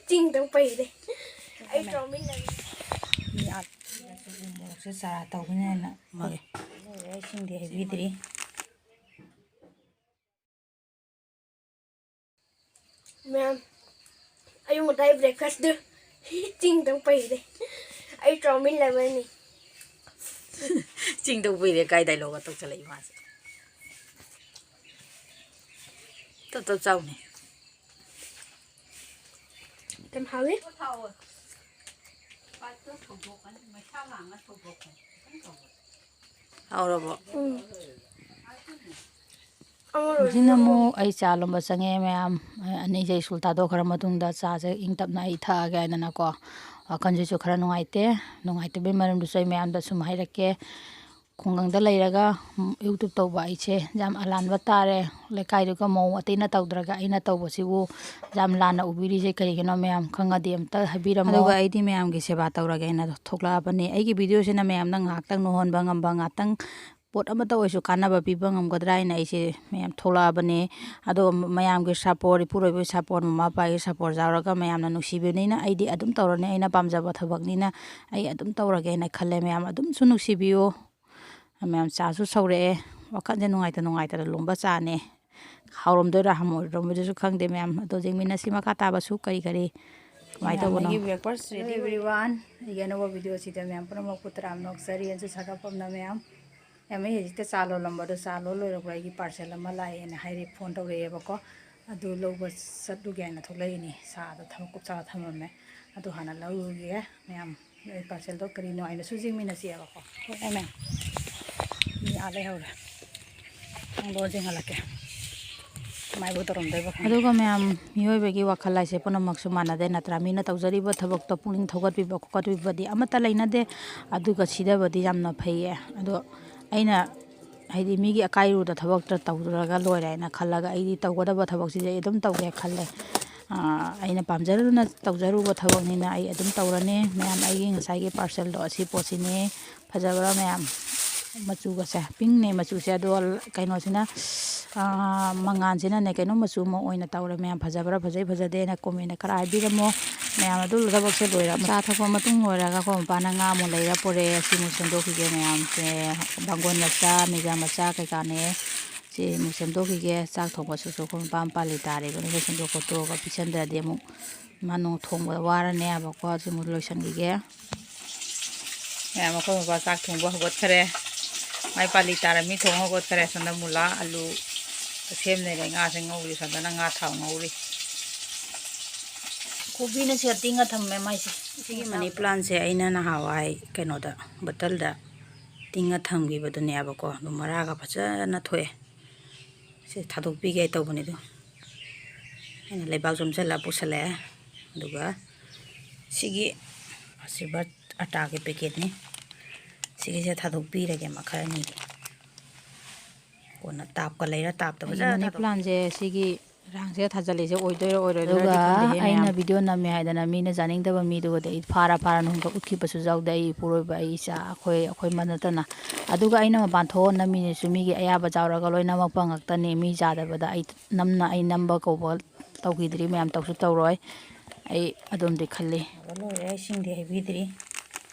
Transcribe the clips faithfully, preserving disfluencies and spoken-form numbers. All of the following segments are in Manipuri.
ꯆꯤꯡꯗꯧ ꯄꯩꯔꯦ꯫ ꯑꯩ ꯆꯥꯎꯃꯤꯟꯅꯔꯦ꯫ ꯃꯤ ꯑꯥ-, ꯃꯣꯔꯣꯛꯁꯦ ꯆꯥꯔ ꯇꯧꯕꯅꯦꯅ ꯃꯥꯒꯤ ꯂꯣꯏꯔꯦ, ꯏꯁꯤꯡꯗꯤ ꯍꯩꯕꯤꯗ꯭ꯔꯤ꯫ ꯃꯌꯥꯝ, ꯑꯌꯨꯛ ꯉꯟꯇꯥꯒꯤ breakfastꯗꯨ ꯆꯤꯡꯗꯧ ꯄꯩꯔꯦ꯫ ꯑꯩ ꯆꯥꯎꯃꯤꯟꯅꯔꯅꯤ꯫ ꯆꯤꯡꯗꯧ ꯄꯩꯔꯦ ꯀꯥꯏ dialogueꯒ ꯇꯧꯁꯜꯂꯛꯏ ꯃꯥꯁꯦ꯫ ꯇꯞ ꯇꯞ ꯆꯥꯎꯅꯦ꯫ ꯌꯥꯝ ꯍꯥꯎꯋꯤ꯫ ꯍꯥꯎꯔꯕꯣ? ꯎꯝ꯫ ꯑꯃꯔꯣꯝꯗ ꯍꯧꯖꯤꯛꯅ ꯑꯃꯨꯛ ꯑꯩ ꯆꯥ ꯂꯣꯟꯕ ꯆꯪꯉꯛꯑꯦ ꯃꯌꯥꯝ꯫ ꯑꯅꯤꯁꯦ ꯁ꯭ꯀꯨꯜ ꯊꯥꯗꯣꯛꯈ꯭ꯔ ꯃꯇꯨꯡꯗ ꯆꯥꯁꯦ ꯏꯪ ꯇꯞꯅ ꯑꯩ ꯊꯛꯑꯒꯦ ꯍꯥꯏꯗꯅꯀꯣ꯫ ꯋꯥꯈꯜꯁꯤꯁꯨ ꯈꯔ ꯅꯨꯡꯉꯥꯏꯇꯦ꯫ ꯅꯨꯡꯉꯥꯏꯇꯕꯒꯤ ꯃꯔꯝꯗꯨꯁꯨ ꯑꯩ ꯃꯌꯥꯝꯗ ꯁꯨꯝ ꯍꯥꯏꯔꯛꯀꯦ꯫ ꯈꯨꯡꯒꯪꯗ ꯂꯩꯔꯒ, ꯎꯝ, YouTube ꯇꯧꯕ ꯑꯩꯁꯦ ꯌꯥꯝ ꯑꯂꯥꯟꯕ ꯇꯥꯔꯦ꯫ ꯂꯩꯀꯥꯏꯗꯨꯒ ꯃꯧ ꯑꯇꯩꯅ ꯇꯧꯗ꯭ꯔꯒ ꯑꯩꯅ ꯇꯧꯕꯁꯤꯕꯨ ꯌꯥꯝ ꯂꯥꯟꯅ ꯎꯕꯤꯔꯤꯁꯦ ꯀꯔꯤꯒꯤꯅꯣ ꯃꯌꯥꯝ? ꯈꯪꯉꯗꯤ ꯑꯝꯇ ꯍꯥꯏꯕꯤꯔꯝꯃꯣ꯫ ꯑꯗꯨꯒ ꯑꯩꯗꯤ ꯃꯌꯥꯝꯒꯤ ꯁꯦꯕꯥ ꯇꯧꯔꯒꯦ ꯍꯥꯏꯅ ꯊꯣꯛꯂꯛꯑꯕꯅꯦ꯫ ꯑꯩꯒꯤ videoꯁꯤꯅ ꯃꯌꯥꯝꯗ ꯉꯥꯏꯍꯥꯛꯇꯪ ꯅꯨꯡꯍꯣꯟꯕ ꯉꯝꯕ, ꯉꯥꯏꯍꯥꯛꯇꯪ ꯄꯣꯠ ꯑꯃꯠꯇ ꯑꯣꯏꯔꯁꯨ ꯀꯥꯟꯅꯕ ꯄꯤꯕ ꯉꯝꯒꯗ꯭ꯔꯥ ꯍꯥꯏꯅ ꯑꯩꯁꯦ ꯃꯌꯥꯝ ꯊꯣꯛꯂꯛꯑꯕꯅꯦ꯫ ꯑꯗꯣ ꯃꯌꯥꯝꯒꯤ support, ꯏꯄꯨꯔꯣꯏꯕꯒꯤ support, ꯃꯃꯥ ꯃꯄꯥꯒꯤ support ꯌꯥꯎꯔꯒ ꯃꯌꯥꯝꯅ ꯅꯨꯡꯁꯤꯕꯅꯤꯅ ꯑꯩꯗꯤ ꯑꯗꯨꯝ ꯇꯧꯔꯅꯤ꯫ ꯑꯩꯅ ꯄꯥꯝꯖꯕ ꯊꯕꯛꯅꯤꯅ ꯑꯩ ꯑꯗꯨꯝ ꯇꯧꯔꯒꯦꯅ ꯈꯜꯂꯦ꯫ ꯃꯌꯥꯝ ꯑꯗꯨꯝꯁꯨ ꯅꯨꯡꯁꯤꯕꯤꯌꯨ꯫ ꯃꯌꯥꯝ ꯆꯥꯁꯨ ꯁꯧꯔꯛꯑꯦ꯫ ꯋꯥꯈꯜꯁꯦ ꯅꯨꯡꯉꯥꯏꯇ ꯅꯨꯡꯉꯥꯏꯇꯅ ꯂꯣꯟꯕ ꯆꯥꯅꯦ꯫ ꯍꯥꯎꯔꯝꯗꯣꯏꯔꯥ ꯍꯥꯎꯔꯝꯃꯣꯏꯗ꯭ꯔꯥ ꯁꯨ ꯈꯪꯗꯦ ꯃꯌꯥꯝ꯫ ꯑꯗꯣ ꯌꯦꯡꯃꯤꯟꯅꯁꯤ ꯃꯈꯥ ꯇꯥꯕꯁꯨ ꯀꯔꯤ ꯀꯔꯤ ꯀꯃꯥꯏꯅ ꯇꯧꯕꯅꯣ? ꯑꯩꯒꯤ breakfast ready ꯑꯣꯏꯔꯦ꯫ Hello everyone, ꯑꯩꯒꯤ ꯑꯅꯧꯕ videoꯁꯤꯗ ꯃꯌꯥꯝ ꯄꯨꯝꯅꯃꯛꯄꯨ ꯇꯔꯥꯝꯅ ꯑꯣꯛꯆꯔꯤ꯫ ꯑꯩꯁꯨ ꯁꯥꯒꯠ ꯄꯝꯅ ꯃꯌꯥꯝ꯫ ꯃꯌꯥꯝ ꯑꯩ ꯍꯧꯖꯤꯛꯇ ꯆꯥ ꯂꯣꯜꯂꯝꯕꯗꯣ, ꯆꯥ ꯂꯣꯜ ꯂꯣꯏꯔꯛꯄ ꯑꯩꯒꯤ parcel ꯑꯃ ꯂꯥꯛꯑꯦꯅ ꯍꯥꯏꯔꯦ, phone ꯇꯧꯔꯛꯑꯦꯕꯀꯣ꯫ ꯑꯗꯨ ꯂꯧꯕ ꯆꯠꯂꯨꯒꯦ ꯍꯥꯏꯅ ꯊꯣꯛꯂꯛꯏꯅꯤ꯫ ꯆꯥꯗꯣ ꯊꯝ-, ꯀꯨꯞ ꯆꯥꯔ ꯊꯝꯃꯝꯃꯦ꯫ ꯑꯗꯨ ꯍꯥꯟꯅ ꯂꯧꯔꯨꯒꯦ ꯃꯌꯥꯝ꯫ ꯑꯩ parcelꯗꯣ ꯀꯔꯤꯅꯣ ꯍꯥꯏꯅꯁꯨ ꯌꯦꯡꯃꯤꯟꯅꯁꯦꯕꯀꯣ꯫ ꯍꯣꯏ, ꯃꯌꯥꯝ꯫ ꯃꯤ ꯑꯥ ꯂꯩꯍꯧꯔꯦ꯫ ꯊꯣꯡꯗꯣ ꯆꯤꯡꯍꯜꯂꯛꯀꯦ꯫ ꯀꯃꯥꯏꯕꯨ ꯇꯧꯔꯝꯗꯣꯏꯕ ꯈꯪꯗꯦ꯫ ꯑꯗꯨꯒ ꯃꯌꯥꯝ, ꯃꯤꯑꯣꯏꯕꯒꯤ ꯋꯥꯈꯜ ꯍꯥꯏꯁꯦ ꯄꯨꯝꯅꯃꯛꯁꯨ ꯃꯥꯟꯅꯗꯦ ꯅꯠꯇ꯭ꯔꯥ? ꯃꯤꯅ ꯇꯧꯖꯔꯤꯕ ꯊꯕꯛꯇꯣ ꯄꯨꯛꯅꯤꯡ ꯊꯧꯒꯠꯄꯤꯕ ꯈꯣꯀꯠꯄꯤꯕꯗꯤ ꯑꯃꯠꯇ ꯂꯩꯅꯗꯦ꯫ ꯑꯗꯨꯒ ꯁꯤꯗꯕꯗꯤ ꯌꯥꯝꯅ ꯐꯩꯌꯦ꯫ ꯑꯗꯣ ꯑꯩꯅ ꯍꯥꯏꯗꯤ ꯃꯤꯒꯤ ꯑꯀꯥꯏꯔꯨꯗ ꯊꯕꯛꯇ ꯇꯧꯔꯒ ꯂꯣꯏꯔꯦ ꯍꯥꯏꯅ ꯈꯜꯂꯒ ꯑꯩꯗꯤ ꯇꯧꯒꯗꯕ ꯊꯕꯛꯁꯤꯗꯤ ꯑꯩ ꯑꯗꯨꯝ ꯇꯧꯒꯦ ꯈꯜꯂꯦ꯫ ꯑꯥ, ꯑꯩꯅ ꯄꯥꯝꯖꯔꯨꯅ ꯇꯧꯖꯔꯨꯕ ꯊꯕꯛꯅꯤꯅ ꯑꯩ ꯑꯗꯨꯝ ꯇꯧꯔꯅꯤ꯫ ꯃꯌꯥꯝ, ꯑꯩꯒꯤ ꯉꯁꯥꯏꯒꯤ parcelꯗꯣ ꯑꯁꯤ ꯄꯣꯠꯁꯤꯅꯤ꯫ ꯐꯖꯕ꯭ꯔꯥ ꯃꯌꯥꯝ? ꯃꯆꯨꯒꯁꯦ pinkꯅꯦ ꯃꯆꯨꯁꯦ, ꯑꯗꯣ ꯀꯩꯅꯣꯁꯤꯅ, ꯑꯥ, ꯃꯉꯥꯟꯁꯤꯅꯅꯦ ꯀꯩꯅꯣ ꯃꯆꯨ ꯑꯃ ꯑꯣꯏꯅ ꯇꯧꯔꯦ꯫ ꯃꯌꯥꯝ ꯐꯖꯕ꯭ꯔꯥ, ꯐꯖꯩ ꯐꯖꯗꯦꯅ comment ꯈꯔ ꯍꯥꯏꯕꯤꯔꯝꯃꯣ꯫ ꯃꯌꯥꯝ ꯑꯗꯨ ꯊꯕꯛꯁꯦ ꯂꯣꯏꯔ ꯆꯥ ꯊꯛꯄ ꯃꯇꯨꯡ ꯂꯣꯏꯔꯒꯀꯣ, ꯃꯄꯥꯅ ꯉꯥ ꯑꯃꯨꯛ ꯂꯩꯔ ꯄꯨꯔꯛꯑꯦ꯫ ꯁꯤꯃꯨꯛ ꯁꯦꯝꯗꯣꯛꯈꯤꯒꯦ ꯃꯌꯥꯝꯁꯦ꯫ ꯕꯥꯡꯒꯣꯟ ꯃꯆꯥ, ꯃꯤꯖꯥ ꯃꯆꯥ ꯀꯩꯀꯥꯅꯦ꯫ ꯁꯤ ꯑꯃꯨꯛ ꯁꯦꯝꯗꯣꯛꯈꯤꯒꯦ꯫ ꯆꯥꯛ ꯊꯣꯡꯕꯁꯤꯁꯨ ꯑꯩꯈꯣꯏ ꯃꯄꯥ ꯃꯄꯥ ꯂꯩ ꯇꯥꯔꯤꯕꯅꯤꯅ ꯁꯦꯝꯗꯣꯛ ꯈꯣꯠꯇꯣꯛꯑꯒ ꯄꯤꯁꯟꯗ꯭ꯔꯗꯤ ꯑꯃꯨꯛ ꯃꯥ ꯅꯣꯡ ꯊꯣꯡꯕꯗ ꯋꯥꯔꯅꯦꯕꯀꯣ꯫ ꯁꯤ ꯑꯃꯨꯛ ꯂꯣꯏꯁꯟꯈꯤꯒꯦ꯫ ꯃꯌꯥꯝ ꯑꯩꯈꯣꯏ ꯃꯄꯥ ꯆꯥꯛ ꯊꯣꯡꯕ ꯍꯧꯒꯠꯈꯔꯦ꯫ ꯃꯥꯏ ꯄꯥꯂꯤ ꯇꯥꯔꯝꯃꯤ ꯊꯣꯡ ꯍꯧꯒꯠꯈꯔꯦ꯫ ꯁꯣꯝꯗ ꯃꯨꯂꯥ, ꯑꯂꯨ ꯁꯦꯝ ꯂꯩꯔꯦ꯫ ꯉꯥꯁꯦ ꯉꯧꯔꯤ꯫ ꯁꯣꯝꯗꯅ ꯉꯥ ꯊꯥꯎ ꯉꯧꯔꯤ꯫ ꯀꯣꯕꯤꯅ ꯁꯤꯗ ꯇꯤꯡꯉ ꯊꯝꯃꯦ ꯃꯥꯏꯁꯦ꯫ ꯁꯤꯒꯤ money plantꯁꯦ ꯑꯩꯅ ꯅꯍꯥꯟꯋꯥꯏ ꯀꯩꯅꯣꯗ, ꯕꯣꯇꯜꯗ ꯇꯤꯡꯉ ꯊꯝꯈꯤꯕꯗꯨꯅꯦꯕꯀꯣ꯫ ꯑꯗꯨ ꯃꯔꯥꯒ ꯐꯖꯅ ꯊꯣꯛꯑꯦ꯫ ꯁꯤ ꯊꯥꯗꯣꯛꯄꯤꯒꯦ ꯇꯧꯕꯅꯤ꯫ ꯑꯗꯨ ꯑꯩꯅ ꯂꯩꯕꯥꯛ ꯆꯣꯝꯁꯤꯜꯂ ꯄꯨꯁꯜꯂꯛꯑꯦ꯫ ꯑꯗꯨꯒ ꯁꯤꯒꯤ ꯑꯁꯤꯕ ꯑꯇꯥꯒꯤ packetꯅꯤ꯫ ꯁꯤꯒꯤꯁꯦ ꯊꯥꯗꯣꯛꯄꯤꯔꯒꯦ ꯃꯈꯜ ꯑꯅꯤꯗꯤ꯫ ꯀꯣꯟꯅ ꯇꯥꯞꯀ ꯂꯩꯔ ꯇꯥꯞꯇꯕ ꯑꯩꯒꯤ ꯖꯔ money ꯊꯥꯗꯣꯛ plantꯁꯦ ꯁꯤꯒꯤ ꯔꯥꯡꯁꯦ ꯊꯥꯖꯤꯜꯂꯤꯁꯦ ꯑꯣꯏꯗꯣꯏꯔꯥ ꯑꯣꯏꯔꯣꯏꯗꯣꯏꯔꯥ ꯑꯗꯨꯒ ꯈꯪꯗꯦꯍꯦ ꯑꯩꯅ ꯃꯌꯥꯝ꯫ Video ꯅꯝꯃꯦ ꯍꯥꯏꯗꯅ ꯃꯤꯅ ꯆꯥꯅꯤꯡꯗꯕ ꯃꯤꯗꯨꯒꯗꯤ ꯑꯩ ꯐꯥꯔ ꯐꯥꯔ ꯅꯨꯡꯒ ꯎꯠꯈꯤꯕꯁꯨ ꯌꯥꯎꯗꯦ꯫ ꯑꯩ ꯏꯄꯨꯔꯣꯏꯕ, ꯑꯩ ꯏꯆꯥ, ꯑꯩꯈꯣꯏ, ꯑꯩꯈꯣꯏ ꯃ ꯅꯠꯇꯅ꯫ ꯑꯗꯨꯒ ꯑꯩꯅ ꯃꯄꯥꯟ ꯊꯣꯛꯑ ꯅꯝꯃꯤꯁꯤꯁꯨ ꯃꯤꯒꯤ ꯑꯌꯥꯕ ꯌꯥꯎꯔꯒ ꯂꯣꯏ ꯅꯝꯃꯛꯄ ꯉꯥꯛꯇꯅꯤ꯫ ꯃꯤ ꯌꯥꯗꯕꯗ ꯑꯩ ꯅꯝꯅ ꯑꯩ ꯅꯝꯕ ꯀꯧꯕ ꯇꯧꯈꯤꯗ꯭ꯔꯤ꯫ ꯃꯌꯥꯝ ꯇꯧꯁꯨ ꯇꯧꯔꯣꯏ꯫ ꯑꯩ ꯑꯗꯨꯝꯗꯤ ꯈꯜꯂꯤ꯫ ꯂꯣꯏꯔꯦ, ꯏꯁꯤꯡꯗꯤ ꯍꯩꯕꯤꯗ꯭ꯔꯤ꯫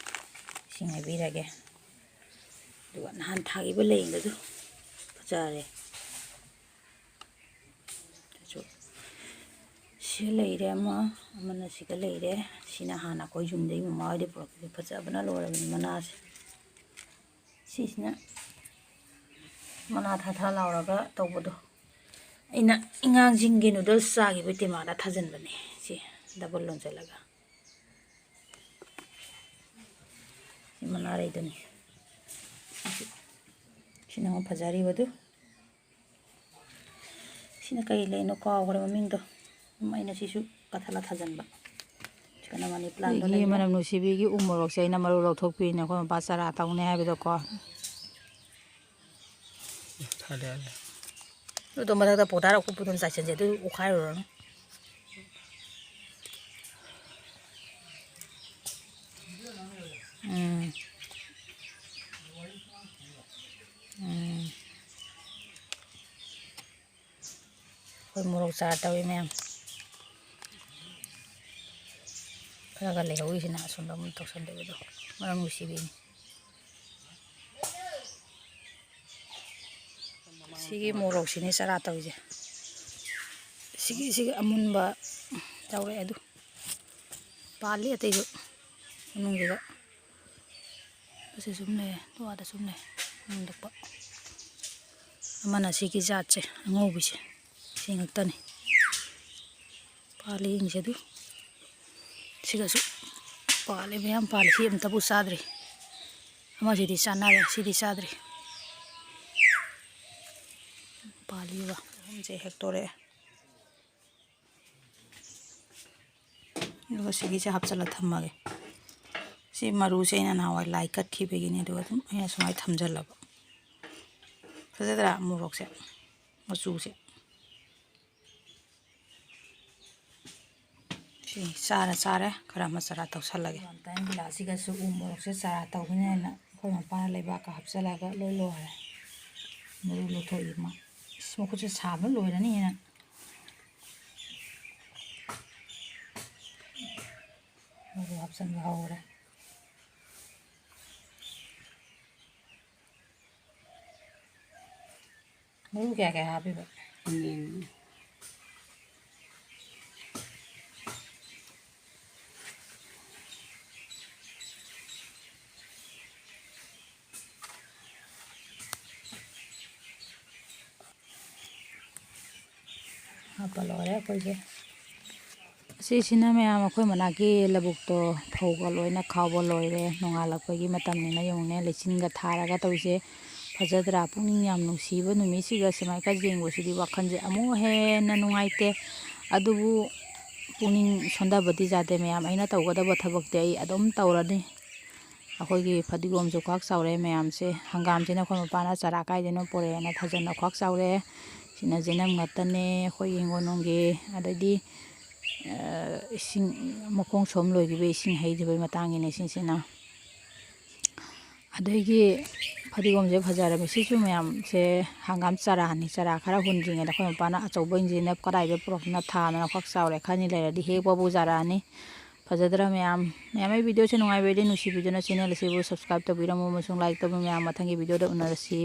ꯏꯁꯤꯡ ꯍꯩꯕꯤꯔꯒꯦ꯫ ꯑꯗꯨꯒ ꯅꯍꯥꯟ ꯊꯥꯈꯤꯕ ꯂꯩꯗꯨ ꯐꯖꯔꯦ꯫ ꯁꯤ ꯂꯩꯔꯦ ꯑꯃ, ꯑꯃꯅ ꯁꯤꯒ ꯂꯩꯔꯦ꯫ ꯁꯤꯅ ꯍꯥꯟꯅ ꯑꯩꯈꯣꯏ ꯌꯨꯝꯗꯒꯤ ꯃꯃꯥ ꯍꯣꯏꯗꯒꯤ ꯄꯨꯔꯛꯄꯗꯣ, ꯐꯖꯕꯅ ꯂꯣꯏꯔꯕꯅꯤ ꯃꯅꯥꯁꯦ꯫ ꯁꯤꯁꯤꯅ ꯃꯅꯥ ꯊꯥ ꯊꯥ ꯂꯥꯎꯔꯒ ꯇꯧꯕꯗꯣ꯫ ꯑꯩꯅ ꯑꯉꯥꯡꯁꯤꯡꯒꯤ noodles ꯆꯥꯈꯤꯕ ꯇꯤꯃꯥꯗ ꯊꯥꯖꯤꯟꯕꯅꯦ꯫ ꯁꯤ double ꯂꯣꯟꯁꯤꯜꯂꯒ꯫ ꯁꯤ ꯃꯅꯥꯔꯩꯗꯨꯅꯤ꯫ ꯁꯤꯅ ꯑꯃꯨꯛ ꯐꯖꯔꯤꯕꯗꯨ꯫ ꯁꯤꯅ ꯀꯩ ꯂꯩꯅꯣ ꯀꯥꯎꯈ꯭ꯔꯦ ꯃꯃꯤꯡꯗꯣ꯫ ꯑꯗꯨꯝ ꯑꯩꯅ ꯁꯤꯁꯨ ꯀꯥꯊꯠꯂ ꯊꯥꯖꯤꯟꯕ꯫ ꯁꯤꯒꯅ money plantꯗꯣ ꯑꯩꯒꯤ ꯂꯩꯔꯦ꯫ ꯃꯅꯝ ꯅꯨꯡꯁꯤꯕꯤꯒꯤ ꯎ ꯃꯣꯔꯣꯛꯁꯦ ꯑꯩꯅ ꯃꯔꯨ ꯂꯧꯊꯣꯛꯄꯤꯅꯦ꯫ ꯑꯩꯈꯣꯏ ꯃꯄꯥ ꯆꯔꯥ ꯇꯧꯅꯤ ꯍꯥꯏꯕꯗꯣꯀꯣ꯫ ꯊꯥꯗꯔꯦ꯫ ꯑꯗꯨꯗꯣ ꯃꯊꯛꯇ powder ꯑꯀꯨꯞꯄꯗꯨꯅ ꯆꯥꯏꯁꯤꯟꯁꯦ꯫ ꯑꯗꯨ ꯑꯣꯠꯈꯥꯏꯔꯨꯔꯅꯨ꯫ ꯎꯝ꯫ ꯎꯝ꯫ ꯃꯣꯔꯣꯛ ꯆꯥꯔ ꯇꯧꯏ ꯃꯌꯥꯝ꯫ ꯈꯔ ꯈꯔ ꯂꯩꯍꯧꯔꯤꯁꯤꯅ ꯑꯁꯣꯝꯗ ꯑꯃꯨꯛ ꯇꯧꯁꯟꯗꯣꯏꯕꯗꯣ꯫ ꯃꯔꯝ ꯅꯨꯡꯁꯤꯕꯤꯅꯤ꯫ ꯁꯤꯒꯤ ꯃꯣꯔꯣꯛꯁꯤꯅꯤ ꯆꯔꯥ ꯇꯧꯔꯤꯁꯦ꯫ ꯁꯤꯒꯤ, ꯁꯤꯒꯤ ꯑꯃꯨꯟꯕ ꯇꯧꯔꯦ ꯑꯗꯨ꯫ ꯄꯥꯜꯂꯤ ꯑꯇꯩꯁꯨ ꯃꯅꯨꯡꯁꯤꯗ꯫ ꯑꯁꯤ ꯁꯨꯝ ꯂꯩꯔꯦ, ꯑꯗꯨ ꯑꯥꯗ ꯁꯨꯝ ꯂꯩꯔꯦ꯫ ꯃꯨꯟꯗꯛꯄ꯫ ꯑꯃꯅ ꯁꯤꯒꯤ ꯖꯥꯠꯁꯦ, ꯑꯉꯧꯕꯤꯁꯦ꯫ ꯁꯤ ꯉꯥꯛꯇꯅꯤ꯫ ꯄꯥꯜꯂꯤ ꯌꯦꯡꯁꯦ ꯑꯗꯨ꯫ ꯁꯤꯒꯁꯨ ꯄꯥꯜꯂꯤ, ꯃꯌꯥꯝ ꯄꯥꯜꯂꯤ꯫ ꯁꯤ ꯑꯝꯇꯕꯨ ꯆꯥꯗ꯭ꯔꯤ꯫ ꯑꯃꯁꯤꯗꯤ ꯆꯥꯅꯔꯦ, ꯁꯤꯗꯤ ꯆꯥꯗ꯭ꯔꯤ꯫ ꯄꯥꯜꯂꯤꯕ꯫ ꯑꯍꯨꯝꯁꯦ ꯍꯦꯛꯇꯣꯔꯛꯑꯦ꯫ ꯑꯗꯨꯒ ꯁꯤꯒꯤꯁꯦ ꯍꯥꯞꯆꯤꯜꯂ ꯊꯝꯃꯒꯦ꯫ ꯁꯤ ꯃꯔꯨꯁꯦ ꯑꯩꯅ ꯅꯍꯥꯟꯋꯥꯏ ꯂꯥꯏ ꯀꯠꯈꯤꯕꯒꯤꯅꯦ, ꯑꯗꯨꯒ ꯑꯗꯨꯝ ꯑꯩꯅ ꯁꯨꯃꯥꯏꯅ ꯊꯝꯖꯜꯂꯕ꯫ ꯐꯖꯗ꯭ꯔꯥ ꯃꯣꯔꯣꯛꯁꯦ? ꯃꯆꯨꯁꯦ꯫ ꯁꯤ ꯆꯥꯔ ꯆꯥꯔꯦ, ꯈꯔ ꯑꯃ ꯆꯔꯥ ꯇꯧꯁꯜꯂꯒꯦ꯫ ꯇꯥꯏꯝ ꯒꯤꯂꯥꯁꯁꯤꯒꯁꯨ ꯎ ꯃꯣꯔꯣꯛꯁꯦ ꯆꯔꯥ ꯇꯧꯕꯅꯦꯅ ꯑꯩꯈꯣꯏ ꯃꯄꯥꯅ ꯂꯩꯕꯥꯛꯀ ꯍꯥꯞꯆꯜꯂꯒ ꯂꯣꯏ ꯂꯣꯏꯔꯦ꯫ ꯃꯔꯨ ꯂꯧꯊꯣꯛꯏ ꯃꯥ꯫ ꯏꯁ, ꯃꯈꯨꯠꯁꯦ ꯁꯥꯕꯅ ꯂꯣꯏꯔꯅꯤ ꯍꯦꯟꯅ꯫ ꯃꯔꯨ ꯍꯥꯞꯆꯤꯟꯕ ꯍꯧꯔꯦ꯫ ꯃꯔꯨ ꯀꯌꯥ ꯀꯌꯥ ꯍꯥꯞꯄꯤꯕ? ꯑꯅꯤ꯫ ꯍꯥꯞꯄ ꯂꯣꯏꯔꯦ ꯑꯩꯈꯣꯏꯁꯦ꯫ ꯑꯁꯤꯁꯤꯅ ꯃꯌꯥꯝ ꯑꯩꯈꯣꯏ ꯃꯅꯥꯛꯀꯤ ꯂꯧꯕꯨꯛꯇꯣ ꯐꯧꯒ ꯂꯣꯏꯅ ꯈꯥꯎꯕ ꯂꯣꯏꯔꯦ꯫ ꯅꯣꯡꯉꯥꯜꯂꯛꯄꯒꯤ ꯃꯇꯝꯅꯤꯅ ꯌꯦꯡꯉꯨꯅꯦ, ꯂꯩꯆꯤꯟꯒ ꯊꯥꯔꯒ ꯇꯧꯔꯤꯁꯦ꯫ ꯐꯖꯗ꯭ꯔꯥ? ꯄꯨꯛꯅꯤꯡ ꯌꯥꯝ ꯅꯨꯡꯁꯤꯕ ꯅꯨꯃꯤꯠꯁꯤꯒ ꯁꯨꯃꯥꯏꯅ ꯌꯦꯡꯕꯁꯤꯗꯤ ꯋꯥꯈꯜꯁꯦ ꯑꯃꯨꯛ ꯍꯦꯟꯅ ꯅꯨꯡꯉꯥꯏꯇꯦ꯫ ꯑꯗꯨꯕꯨ ꯄꯨꯛꯅꯤꯡ ꯁꯣꯟꯊꯕꯗꯤ ꯌꯥꯗꯦ ꯃꯌꯥꯝ꯫ ꯑꯩꯅ ꯇꯧꯒꯗꯕ ꯊꯕꯛꯇꯤ ꯑꯩ ꯑꯗꯨꯝ ꯇꯧꯔꯅꯤ꯫ ꯑꯩꯈꯣꯏꯒꯤ ꯐꯗꯤꯒꯣꯝꯁꯨ ꯈ꯭ꯋꯥꯛ ꯆꯥꯎꯔꯦ ꯃꯌꯥꯝꯁꯦ꯫ ꯍꯪꯒꯥꯝꯁꯤꯅ ꯑꯩꯈꯣꯏ ꯃꯄꯥꯅ ꯆꯔꯥ ꯀꯥꯏꯗꯩꯅꯣ ꯄꯨꯔꯛꯑꯦꯅ ꯊꯥꯖꯟꯅ ꯈ꯭ꯋꯥꯛ ꯆꯥꯎꯔꯦ꯫ ꯁꯤꯅ ꯖꯦꯅꯝ ꯉꯥꯛꯇꯅꯦ ꯑꯩꯈꯣꯏ ꯍꯤꯡꯒꯣꯜ ꯅꯨꯡꯒꯤ꯫ ꯑꯗꯩꯗꯤ, ꯑ, ꯏꯁꯤꯡ ꯃꯈꯣꯡ ꯁꯣꯝ ꯂꯣꯏꯈꯤꯕ ꯏꯁꯤꯡ ꯍꯩꯈꯤꯕꯒꯤ ꯃꯇꯥꯡꯒꯤꯅꯦ ꯁꯤꯁꯤꯅ꯫ ꯑꯗꯒꯤ ꯐꯗꯤꯒꯣꯝꯁꯦ ꯐꯖꯔꯝꯃꯦ꯫ ꯁꯤꯁꯨ ꯃꯌꯥꯝꯁꯦ ꯍꯪꯒꯥꯝ ꯆꯔꯥꯅꯤ꯫ ꯆꯔꯥ ꯈꯔ ꯍꯨꯟꯗ꯭ꯔꯤꯉꯩꯗ ꯑꯩꯈꯣꯏ ꯃꯄꯥꯅ ꯑꯆꯧꯕꯁꯤꯡꯁꯤꯅ ꯀꯗꯥꯏꯗ ꯄꯨꯔꯛꯇꯅ ꯊꯥꯗꯅ ꯈ꯭ꯋꯥꯛ ꯆꯥꯎꯔꯦ꯫ ꯈꯔꯅꯤ ꯂꯩꯔꯗꯤ ꯍꯦꯛꯄꯕꯨ ꯆꯥꯔꯛꯑꯅꯤ꯫ ꯐꯖꯗ꯭ꯔꯥ ꯃꯌꯥꯝ? ꯃꯌꯥꯝ ꯑꯩ videoꯁꯦ ꯅꯨꯡꯉꯥꯏꯕꯤꯔꯗꯤ ꯅꯨꯡꯁꯤꯕꯤꯗꯨꯅ channel ꯑꯁꯤꯕꯨ subscribe ꯇꯧꯕꯤꯔꯝꯃꯨ ꯑꯃꯁꯨꯡ like ꯇꯧꯕꯤꯌꯨ꯫ ꯃꯌꯥꯝ ꯃꯊꯪꯒꯤ videoꯗ ꯎꯅꯔꯁꯤ꯫